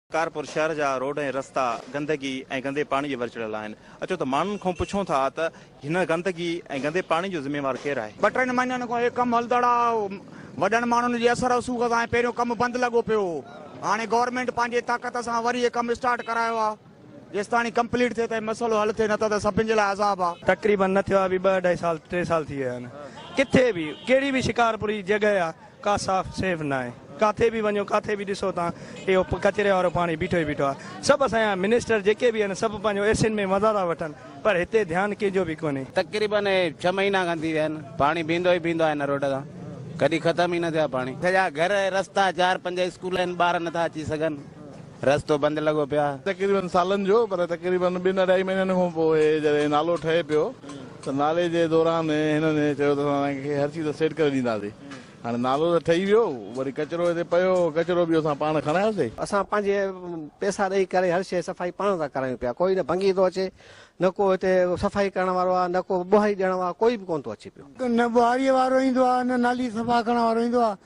شڪارپور شهر جا روڊ ۽ رستا گندگي ۽ گندي پاڻي جي ور چڙهيل آهن. اچو ته ماڻهن کان پڇون ٿا ته هن گندگي ۽ گندي پاڻي جو ذميوار ڪير آهي؟ ٻه ٽن مهينن کان هي ڪم هلندڙ آ. وڏن ماڻهن جي اثر رسوخ سان هي پهريون ڪم بند لڳو پيو هو. هاڻي گورنمينٽ پنهنجي طاقت سان وري هي ڪم اسٽارٽ ڪرايو آ. جيستاڻي ڪمپليٽ ٿئي ته هي مسئلو حل ٿئي نه ته ته سڀن جي لاء عذاب آ. تقريبن نه ٿيو آ به ٻه اڍائي سال ٽي سال ٿي ويا آهن. ڪٿي به ڪهڙي به شڪارپور جي جڳهه آ ڪا صاف سيف ناهي ڪاٿي به وڃو ڪاٿي به ڏسو تان اهو ڪچري وارو پاڻي بيٺو ئي بيٺو آهي سڀ اسان جا منسٽر جيڪي به آهن سڀ پنهنجو ايسين ۾ مزا ٿا وٺن پر هتي ڌيان ڪنهن جو به ڪونهي. تقريبن ڇهه مهينا کن ٿي ويا آهن پاڻي بيهندو ئي بيهندو آهي هن روڊ تان ڪڏهن ختم ئي نه ٿيو آهي پاڻي. سڄا گهر رستا چار پنج اسڪول آهن ٻار نٿا اچي سگهن رستو بند لڳو پيو آهي. تقريبن سالن جو پر تقريبن ٻن اڍائي مهينن کان پوء جڏهن نالو ٺهي پيو ته نالي جي دوران هنن چيو ته اسان توهان کي هر چيز سيٽ ڪري ڏينداسين. هاڻي نالو ته ٺهي ويو، وري ڪچرو هتي پيو هو، ڪچرو به اسان پاڻ کڻايوسين. اسان پنهنجي پئسا ڏئي ڪري هر شيء صفائي پاڻ ٿا ڪرايون پيا، ڪوئي نه ڀنگي ٿو اچي، نه ڪو هتي صفائي ڪرڻ وارو آهي، نه ڪو ٻهاري ڏيڻ وارو، ڪوئي به ڪونه ٿو اچي پيو. نه ٻهاريء وارو ايندو آهي، نه نالي صفا ڪرڻ وارو ايندو آهي.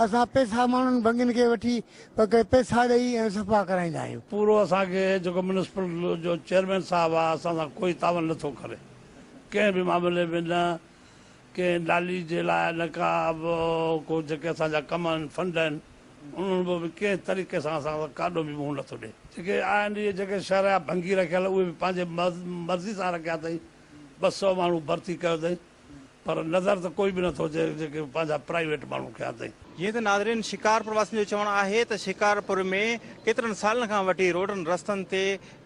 اسان پئسا ماڻهن ڀنگين کي وٺي پڪڙي پئسا ڏئي ۽ صفا ڪرائيندا آهيون. پورو اسان کي جيڪو ميونسپل جو چيئرمين صاحب آهي اسان سان ڪوئي تعاون نٿو ڪري ڪنهن به معاملي ۾ نه ڪنهن نالي جي لاء نه ڪا به ڪو جيڪي اسان جا ڪم آهن فنڊ آهن انهن ۾ به ڪنهن طريقي سان اسان سان ڪاڏو به منهن نٿو ڏئي. جيڪي آهن اهي جيڪي شهر جا ڀنگي رکيل اهي به پنهنجي مرضي سان رکيا اٿئي 200 ماڻهو ڀرتي ڪيو اٿئي. پر نظر ته ڪوئي به نٿو اچي جيڪي پنهنجا پرائيويٽ ماڻهو ڪيا اٿئي. جيئن ته ناظرين شڪارپور واسين جو چوڻ آهي ته شڪارپور ۾ ڪيترن سالن کان وٺي روڊن رستن تي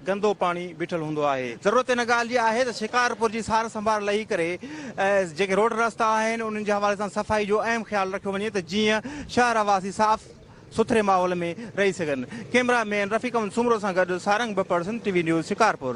گندو پاڻي بيٺل هوندو آهي ضرورت ان ڳالهه جي آهي ته شڪارپور جي سار سنڀار لهي ڪري جيڪي روڊ رستا آهن انهن جي حوالي سان صفائي جو اهم خيال رکيو وڃي ته جيئن شهر واسي صاف سٿري ماحول ۾ رهي سگهن ڪئميرا مين رفيق احمد سومرو سان گڏ Sarang Bappar Sindh T V news Shikarpur.